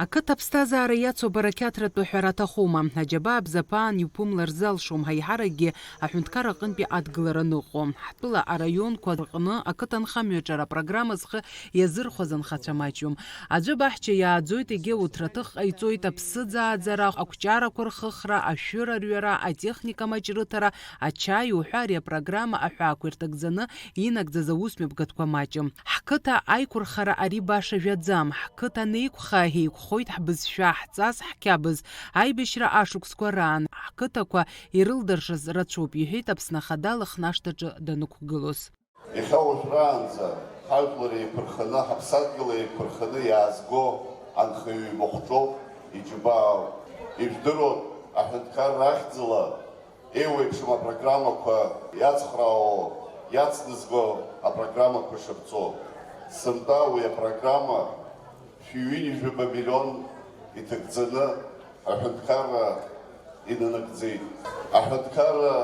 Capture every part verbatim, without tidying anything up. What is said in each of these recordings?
Ақыҭа аԥсҭазаара иацу абарақьаҭратә ҳәара аҭахума? Аџьабаа бзаԥаан иуԥымлар залшом, ҳаиҳаракгьы аҳәынҭқар аҟынтәи адгылара ныҟәо. Ҳтәыла араионқәа рҟны ақыҭанхамҩаҿы ара апрограмма зхы иазырхәаз анхацәа маҷҩым. Аӡәы баҳча иааӡоит, егьи ауҭраҭых ҟаиҵоит, аԥсыӡ ааӡара, ақәҷарақәа рхыхра, ашәыр арҩара, атехника маҷ рыҭара, ачаи уҳәа ари апрограмма аҳәаақәа ирҭагӡаны инагӡаз аусмҩаԥгатәқәа маҷым. Ҳқыҭа аиқәырхара ари баша жәаӡам. Ҳқыҭа анеиқәха, еиқәхоит ҳбызшәа, ҳҵас, ҳқьабз. Аибашьра ашықәсқәа раан ҳқыҭақәа ирылдыршаз рацәоуп, иҳәеит Аԥсны Ахада Лыхнашҭаҿы данықәгылоз. Иахьа уажәраанӡа ҳажәлар еиқәырханы, ҳаԥсадгьыл еиқәырханы иаазго анхаҩы имахәҿоуп, иџьабаауп. Ижәдыруан, аҳәынҭқарра ахьӡала еиуеиԥшым апрограммақәа иацхраауа, иацназго апрограммақәа шырҵо. Сынтәа уи апрограмма шәи ҩынҩажәаба миллион иҭагӡаны аҳәынҭқарра инанагӡеит. Аҳәынҭқарра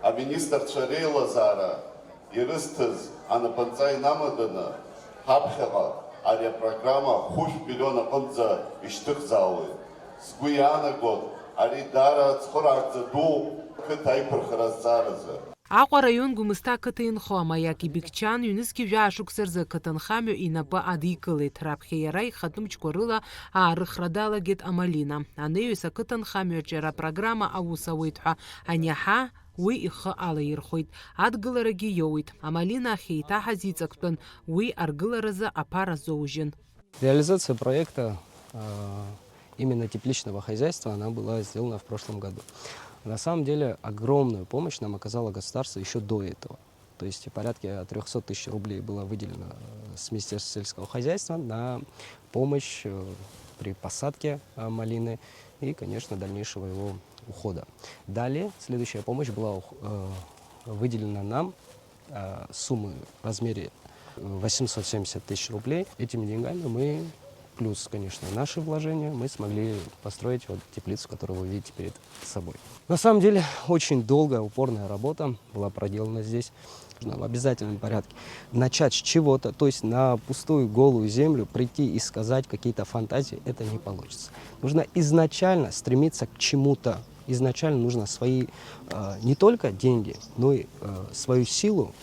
аминистрцәа реилазаара ирызҭаз анапынҵа инамаданы, ҳаԥхьаҟа ари апрограмма хәышә миллион аҟынӡа ишьҭыхзаауеит. Сгәы иаанагоит, ари даара цхыраагӡа дууп қыҭа аиқәырхара азҵааразы. Аҟәа араион Гәымсҭа ақыҭа инхо амаиак ибикьчан, ҩнызқьи жәаа шықәса рзы ақыҭанхамҩа инапы адикылеит. Раԥхьа иара ихатәы мчқәа рыла аарыхра далагеит амалина. Анаҩс ақыҭанхамҩаҿы иара апрограмма аус ауеит ҳәа аниаҳа, уи ихы алаирхәеит. Адгыларагьы иоуит. Амалина ахь еиҭаҳаз иҵактәын, уи аргыларазы аԥара азоужьын. Реализация проекта, а, именно тепличного хозяйства, она была сделана в прошлом году. На самом деле, огромную помощь нам оказало государство ещё до этого. То есть порядка трёхсот тысяч рублей было выделено, э, с Министерства сельского хозяйства на помощь, э, при посадке, э, малины и, конечно, дальнейшего его ухода. Далее следующая помощь была ух-, э, выделена нам, э, суммы в размере восемьсот семьдесят тысяч рублей. Этими деньгами мы, плюс, конечно, наши вложения, мы смогли построить вот теплицу, которую вы видите перед собой. На самом деле, очень долгая, упорная работа была проделана здесь. Нужно в обязательном порядке начать с чего-то, то есть на пустую голую землю прийти и сказать какие-то фантазии, это не получится. Нужно изначально стремиться к чему-то. Изначально нужно свои, э, не только деньги, но и, э, свою силу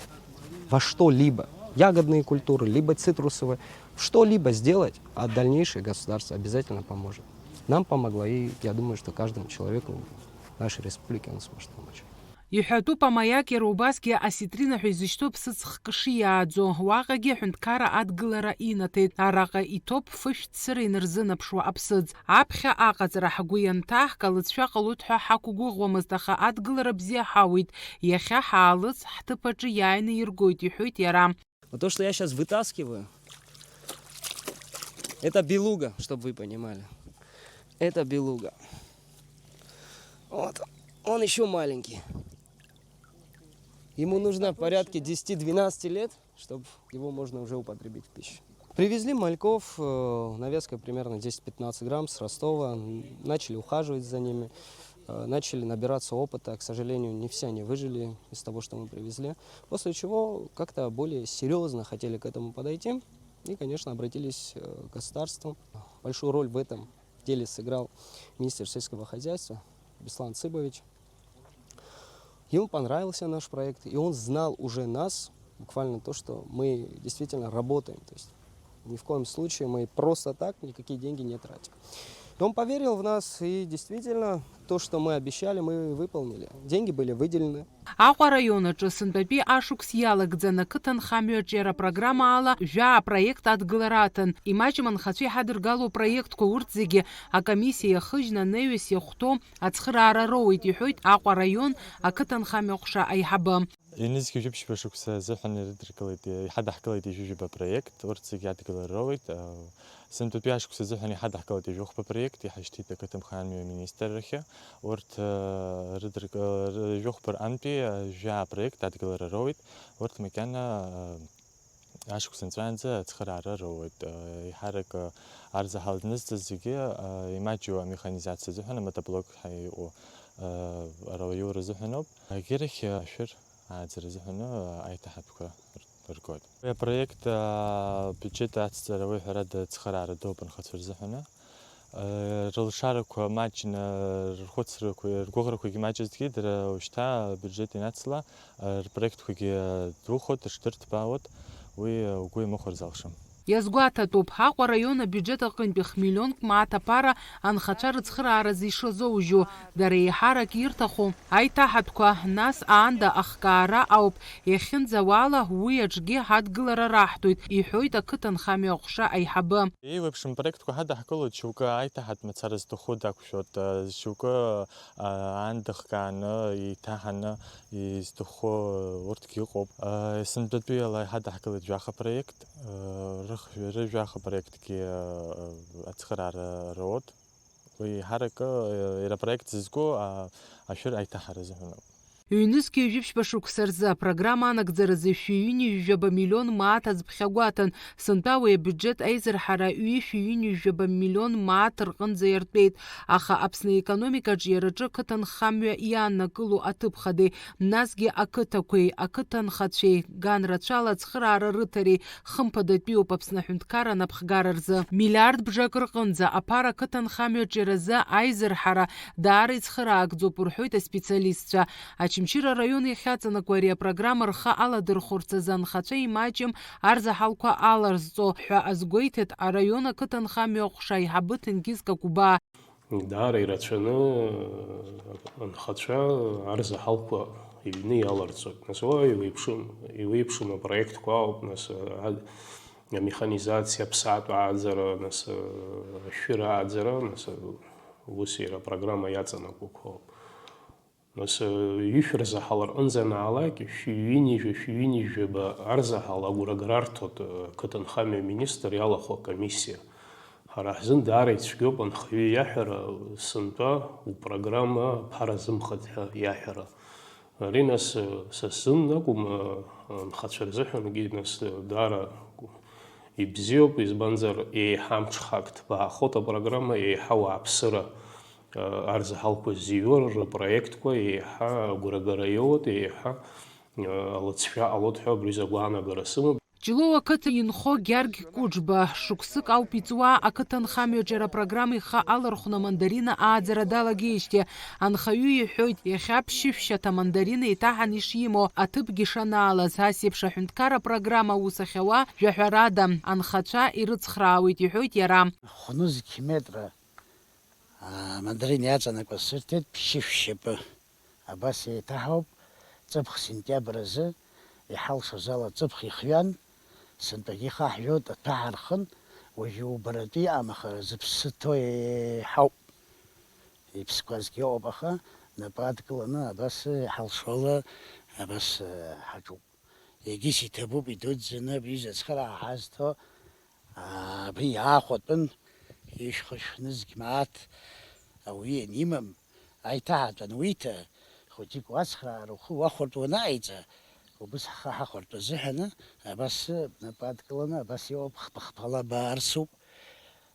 во что-либо, ягодные культуры, либо цитрусовые, что-либо сделать, а дальнейшее государство обязательно поможет. Нам помогло, и я думаю, что каждому человеку в нашей республике он сможет помочь. Иҳәатәуп, амаиак иара убасгьы осетрина ҳәа изышьҭоу ԥсыӡ хкы шиааӡо, уаҟагьы аҳәынҭқарра адгылара инаҭеит. Араҟа иҭоуп фышә цыра инарзынаԥшуа аԥсыӡ. Аԥхьа аҟаҵара ҳгәы ианҭаҳк, алыҵшәа ҟалоит ҳәа ҳақәгәыӷуамызт, аха адгылара бзиа ҳауит. Иахьа ҳаалыҵ, ҳҭыԥ аҿы иааины иргоит, иҳәоит иара. Вот то, что я щас вытаскиваю, это белуга, чтоб вы понимали. Это белуга. Вот. Он ещё маленький. Ему нужно порядка десяти-двенадцати лет, чтоб его можно уже употребить в пищу. Привезли мальков, э, навеска примерно десять-пятнадцать грамм с Ростова. Н-, начали ухаживать за ними, э, начали набираться опыта. К сожалению, не все они выжили из того, что мы привезли. После чего как-то более серьёзно хотели к этому подойти. И, конечно, обратились, э, к государству. Большую роль в этом деле сыграл министр сельского хозяйства Беслан Цыбович. Ему понравился наш проект, и он знал уже нас, буквально то, что мы действительно работаем. То есть ни в коем случае мы просто так никакие деньги не тратим. И он поверил в нас, и действительно то, что мы обещали, мы выполнили. Деньги были выделены. Аҟәа араион аҿы сынтәатәи ашықәс иалагӡан ақыҭанхамҩаҿы иара апрограмма ала жәаа апроект адгылара аҭан. Имаҷым анхацәа иҳадыргало апроектқәа урҭ зегьы акомиссиа иахыжьны анаҩс иахәҭоу ацхыраара роуеит, иҳәоит Аҟәа араион ақыҭанхамҩа ҟәша аиҳабы. Ҩнызқьи жәиԥшьба шықәса азыҳәан ирыдыркылеит, иҳадаҳкылеит ҩажәижәаба проект, урҭ зегьы адгылара роуеит. Сынтәатәи ашықәс азыҳәан иҳадаҳкылеит ҩажәохәба проект, иҳашьҭит ақыҭанхамҩа аминистррахьы. Урҭ, э, рыдырк-, э, ры-, жәохәба рҟынтәи, э, жәаа проект адгылара роуеит. Урҭ макьана, э, ашықәс нҵәаанӡа ацхыраара роуеит. Э, еиҳарак, э, арзаҳал днызҵаз зегьы, э, имаҷу амеханизациа азыҳәан, амотоблок ҳәа иҟоу, э, ара уаиура азыҳәаноуп. Агьырахь, э, ашәыр ааӡара азыҳәаны, э, аиҭаҳатәқәа рт-, ргоит. Уи апроект, аа, абиуџьет ацҵара уи ҳәарада ацхыраара дууп анхацәа рзыҳәаны. Рылшарақәа маҷны, рхәыцрақәа, ргәыӷрақәагьы маҷызҭгьы, дара уажәшьҭа абиуџьет инацла, рпроектқәагьы духоит, рҽдырҭбаауеит, уи угәы имыхәар залшом. Иазгәаҭатәуп, Аҟәа араион абиуџьет аҟынтәи хә-миллионк мааҭ аԥара анхацәа рыцхырааразы ишазоужьу, дара еиҳарак ирҭаху аиҭаҳатәқәа, нас аанда ахкаара ауп, иахьынӡауала уи аҿгьы ҳадгылара раҳҭоит, иҳәоит ақыҭанхамҩа аҟәша аиҳабы. Еиуеиԥшым проектқәа ҳадаҳкылоит, шьоукы аиҭаҳатә мацара зҭаху дақәшәоит, шьоукы, а, аанда хкааны, еиҭаҳаны изҭаху урҭгьы ыҟоуп. А, сынтәатәиала иҳадаҳкылеит жәаха проект, а, рых-, рыжәаха проектгьы, а, ацхыраара роуеит. Уи еиҳаракы, а, иара апроект зызку, а, ашәыр аиҭаҳара азыҳәаноуп. Ҩнызқьи ҩажәи ԥшьба шықәса рзы апрограмма анагӡаразы шәи-ҩынҩажәаба миллион мааҭ азԥхьагәаҭан, сынтәа уи абиуџьет аизырҳара ҩышәи-ҩынҩажәаба миллион мааҭ рҟынӡа иартәеит, аха Аԥсны аекономикаҿы иара аҿы ақыҭанхамҩа иааннакыло аҭыԥ хадеи, насгьы ақыҭақәеи, ақыҭанхацәеи, ган рацәала ацхыраара рыҭареи хымԥадатәиуп Аԥсны аҳәынҭқарра анапхгара рзы. Миллиард бжак рҟынӡа аԥара ақыҭанхамҩаҿ иара азы аизырҳара даара ицхыраагӡоуп, рҳәоит аспециалистцәа. Очамчыра араион иахьаҵанакуа ари апрограмма рхы аладырхәырц азы анхацәа имаҷым арзаҳалқәа аларҵо ҳәа азгәеиҭеит араион ақыҭанхамҩа аҟәша аиҳабы Ҭенгиз Какәбаа. Даара ирацәаны, э, анхацәа арзаҳалқәа иҩны иаларҵоит. Нас уа иуеиԥшым, иуеиԥшым апроектқәа ауп, нас, э, ад-, амеханизациа, аԥсаатә ааӡара, нас, э, ашәыр ааӡара, нас, э, ус иара апрограмма иаҵанакуақәа ауп. Нас, э, ҩышә рзаҳал рҟынӡа анаалак, шәи ҩынҩажәа, шәи ҩынҩажәаба арзаҳал агәра агара арҭоит, э, ақыҭанхамҩа аминистр иалахәу акомиссиа. Ҳара ҳзын даара ицәгьоуп анхаҩы иаҳәара, сынтәа упрограмма аԥара азымхеит ҳәа иаҳәара. Ари, нас, э, са сзын акәым, э, анхацәа рзыҳәангьы, нас, э, даара ибзиоуп, избанзар, еиҳа амҽхак ҭбаахоит апрограмма, еиҳа ауааԥсыра, э, арзаҳалқәа зыҩуа рпроектқәа еиҳа агәрагара иоуеит, еиҳа, э, алыҵшәа ҟалоит ҳәа абри агәаанагара сымоуп. Ҷлоу ақыҭа инхо Гьаргь Кәыџба шықәсык ауп иҵуа, ақыҭанхамҩаҿы апрограмма ихы алархәны амандарина ааӡара далагеижьҭеи. Анхаҩы иҳәоит, иахьа ԥшьышәшьаҭа амандарина еиҭаҳан ишимоу, аҭыԥгьы шанаалаз, ас еиԥш аҳәынҭқарра апрограмма аус ахьауа жәаҳәарада анхацәа ирыцхраауеит, иҳәоит иара. Хәнызқь метра, аа, амандарина иаҵанакуа сырҭеит, ԥшьышәшьапы. Абас еиҭаҳауп, ҵыԥх сентиабр азы иҳалшоз ала ҵыԥх ихҩан, сынтәагьы ихаҳжәоит, аҭәа ҳархын, уажәы убаратәы иҟам, аха зыԥсы ҭоу еиҳауп. Иԥсқәазгьы ыҟоуп, аха напы адкыланы абас иҳалшо ала абас, э, ҳаҿуп. Егьыс иҭабуп идуӡӡаны абри изы ацхыраа ҳазҭо, аа, абри иаахәатәын, ишәхышә нызқь мааҭ ауаҩы ианимам, аиҭаҳатә ануиҭа, хәыҷык уацхраара ухы уахәартә уанаҟаиҵа, убыс ҳхы ҳахәартә азыҳәаны, абас напы адкыланы, абас иоуп, хԥа-хԥала баарсуп,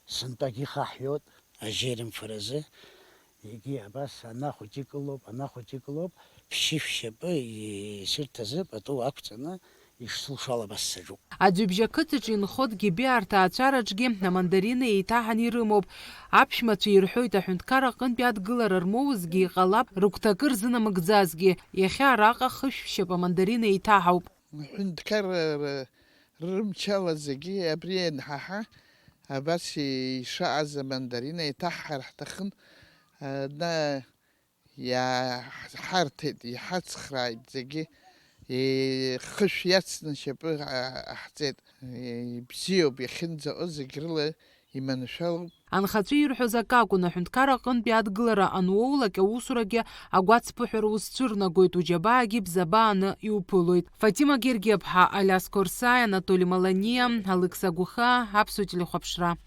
сынтәагьы ихаҳҩоит ажьеирымфаразы. Егьи абас ана хәыҷы кылоуп, ана хәыҷы кылоуп, ԥшьышә шьапы исырҭазы пату ақәҵаны ишсылшо ала абас саҿуп. Аӡҩыбжь ақыҭаҿы инхо Дгьебиа рҭаацәараҿгьы амандарина еиҭаҳан ирымоуп. Аԥшәмацәа ирҳәоит, аҳәынҭқар аҟынтәи адгылара рмоузгьы иҟалап, рыгәҭакы рзынамыгӡазгьы. Иахьа араҟа хышә шьап амандарина еиҭаҳауп. Аҳәынҭқарра рымчала зегьы абри ианҳаҳа, абас ишаҟаз амандарина еиҭаҳҳар ҳҭахын, ана иаҳарҭеит, иҳацхрааит зегьы, хышә иацны шьапы ҟаҳҵеит. Ибзиоуп, иахьынӡаҟоу зегь рыла иманшәалоуп. Анхацәа ирҳәоз акакәын, аҳәынҭқар аҟынтәи адгылара ануоулак, аусурагьы агәацԥыҳәара узцәырнагоит, уџьабаагьы бзабааны иуԥылоит. Фатима Гергиаԥҳа, Алиас Қорсаи, Анатоли Маланиа, Алықьса Гәыхаа, Аԥсуа телехәаԥшра.